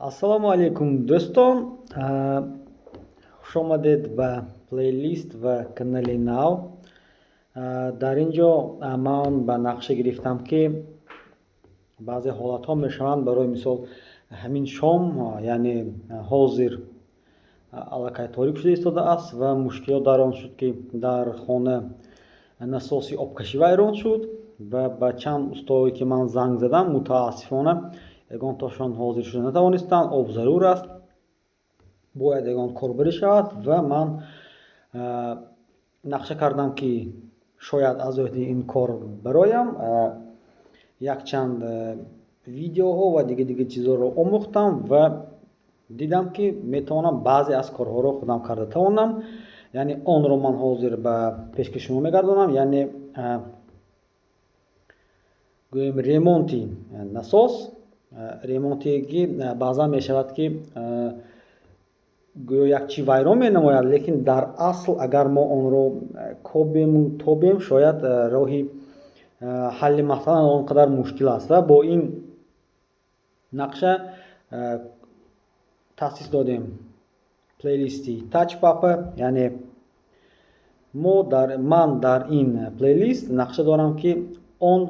Ассалому алайкум, дӯстон. Хушомадед ба плейлист ва канали нав. Дар ин ҷо ман ба нақша гирифтам, ки баъзе ҳолатҳо мешаванд. Барои мисол, ҳамин шом, яъне ҳозир аллакай торик шуда истодааст ва мушкилот дар он шуд, ки дар хона насоси обкашӣ вайрон шуд ва ба чанд устое, ки ман занг задам, мутаассифона, ягонтошон ҳозир шуда натавонистанд. Об зарур аст, бояд ягон корбарӣ шавад ва ман нақша кардам, ки шояд аз ӯҳдаи ин кор бароям. Якчанд видеоҳо ва дига дига чизҳоро омӯхтам ва дидам, ки метавонам баъзе аз корҳоро худам карда тавонам. Яъне онро ман ҳозир ба пешкаши шумо мегардонам, яъне гӯем, ремонти насос. Ремонте, ки баъзан мешавад, ки гӯё як чи вайрон менамояд, лекин дар асл, агар мо онро кобему тобем, шояд роҳи ҳалли масъала он қадар мушкил аст. Ва бо ин нақша таъсис додем плейлисти Touch Papa. Яъне мо дар ман дар ин плейлист нақша дорам, ки он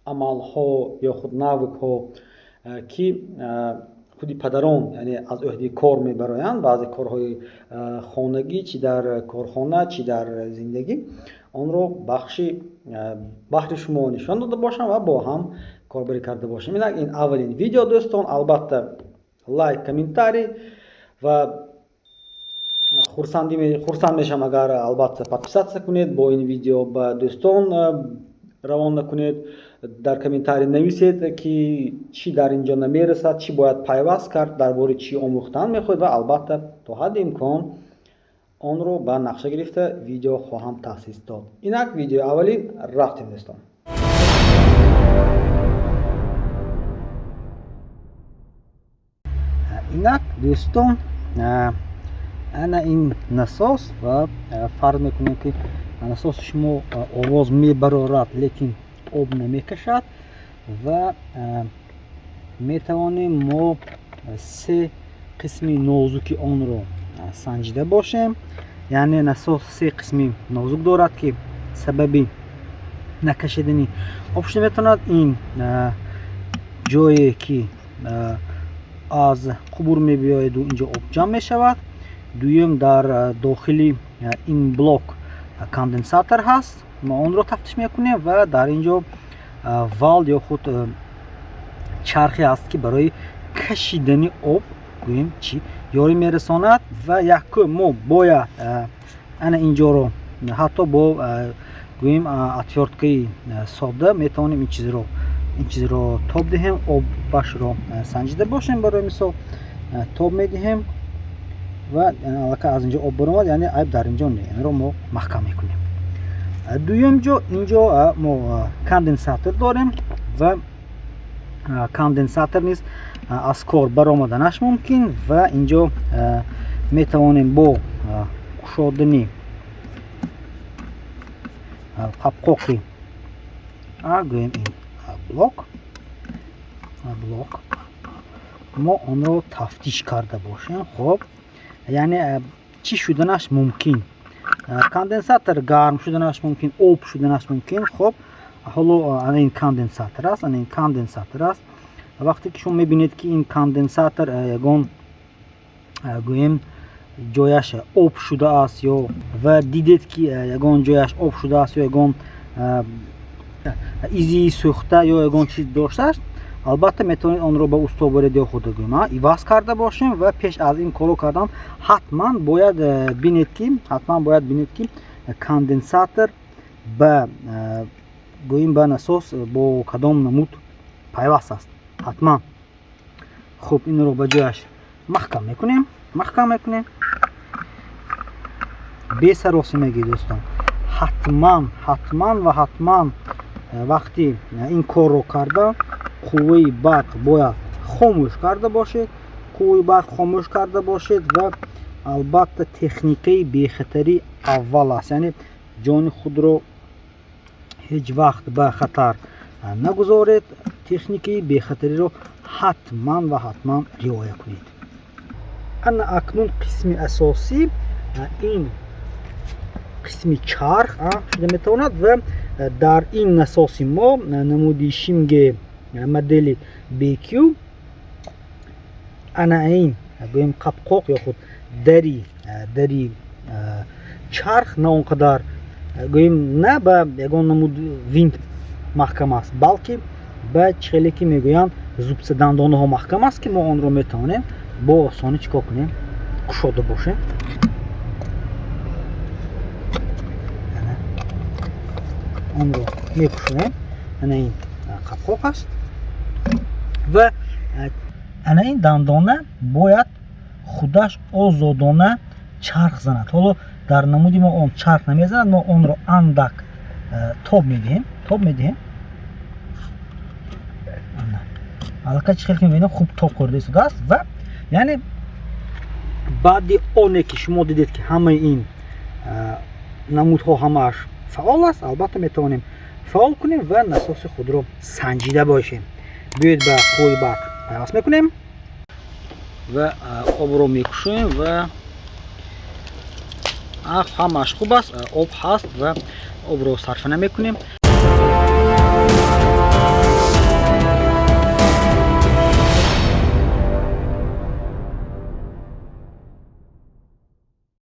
амалҳо ё худ навыкҳо, ки худи падарон, яъне аз ӯҳдаи кор мебароянд, баъзе корҳои хонагӣ, чӣ дар корхона, чӣ дар зиндагӣ, онро бахши баҳри шумо нишон дода бошам ва бо ҳам корбарӣ карда бошем. Инак, ин аввалин видео, дӯстон. Албатта, лайк, комментарий ва хурсанд мешавам, агар албатта подписаться кунед, бо ин видео ба дӯстон равона кунед, дар комментарий нависед, ки чӣ дар ин ҷо намерасад, чӣ бояд пайваст кард, дар бораи чӣ омӯхтан мехоҳед ва албатта то ҳадди имкон онро ба нақша гирифта видео хоҳам таъсис дод. Инак, видеои аввалин, рафтем, дӯстон. Инак, дӯстон, ана ин насос ва фарз мекунем, ки насоси шумо овоз мебарорад, лекин об намекашад ва метавонем мо се қисми нозуки онро санҷида бошем. Яъне насос се қисми нозук дорад, ки сабаби накашидани об шуда метавонад. Ин ҷое, ки аз қубур мебиёяду инҷо об ҷамъ мешавад. Дуюм, дар дохили ин блок конденсатор ҳаст, мо онро тафтиш мекунем ва дар ин ҷо вал ё худ чархе ҳаст, ки барои кашидани об, гӯем, чӣ ёрӣ мерасонад. Ва якум мо бояд ана инҷоро ҳатто бо, гӯем, отвёрткаи содда метавонем ин чизро тоб диҳем, обашро санҷида бошем. Барои мисол, тоб медиҳем ва аллакай аз инҷо об баромад, яъне айб дар инҷо не, инро мо маҳкам мекунем. Дуюм ҷо, инҷо мо конденсатор дорем ва конденсатор низ аз кор баромаданаш мумкин ва инҷо метавонем бо кушодани қапқоқи, гӯем, ин блок мо онро тафтиш карда бошем. Хоб, яъне чӣ шуданаш мумкин? Конденсатор гарм шуданаш мумкин, об шуданаш мумкин. Хоб, ҳоло ана ин конденсатор аст, ана ин конденсатор аст. Вақте ки шумо мебинед, ки ин конденсатор ягон, гӯем, ҷояш об шудааст ё ва дидед, ки ягон ҷояш об шудааст ё ягон изи сӯхта ё ягон чиз доштааст, албатта, метавонед онро ба усто баред ё худ, гӯем, иваз карда бошем. Ва пеш аз ин корро кардан ҳатман бояд бинед, ки конденсатор ба, гӯем, ба насос бо кадом намуд пайваст аст ҳатман. Хуб, инро ба ҷояш маҳкам мекунем, маҳкам мекунем бесаросимагӣ. Дӯстон, ҳатман, ҳатман ва ҳатман вақти ин корро кардан қувваи барқ бояд хомӯш карда бошед, қувваи барқ хомӯш карда бошед. Ва албатта, техникаи бехатарӣ аввал аст, яъне ҷони худро ҳеҷ вақт ба хатар нагузоред. Техникаи бехатариро Ҳатман ва ҳатман риоя кунед. Ана акнун қисми асосӣ, ин қисми чарх шуда метавонад. Ва дар ин насоси мо, намуди Шимге модели BQ, ана ин, гӯем, қапқоқ ё худ дари чарх на он қадар, гӯем, на ба ягон намуд винт маҳкам аст, балки ба чӣ хеле ки мегӯянд, зубца, дандонаҳо маҳкам аст, ки мо онро метавонем бо осонӣ чӣ кор кунем? Кушода бошем. Онро мекушоем. Ана ин қапқоқ аст ва ана ин дандона бояд худаш озодона чарх занад. Ҳоло дар намуди мо он чарх намезанад. Мо онро андак тоб медиҳем. Аллакай чӣ хел ки мебинем, хуб тоб хӯрда истодааст. Ва яъне баъди оне ки шумо дидед, ки ҳамаи ин намудҳо ҳамааш фаъол аст, албатта, метавонем фаъол кунем ва насоси худро санҷида бошем. Биёед, ба қувваи барқ пайваст мекунем ва обро мекушоем. Ва ҳамааш хуб аст, об ҳаст ва обро сарфа намекунем.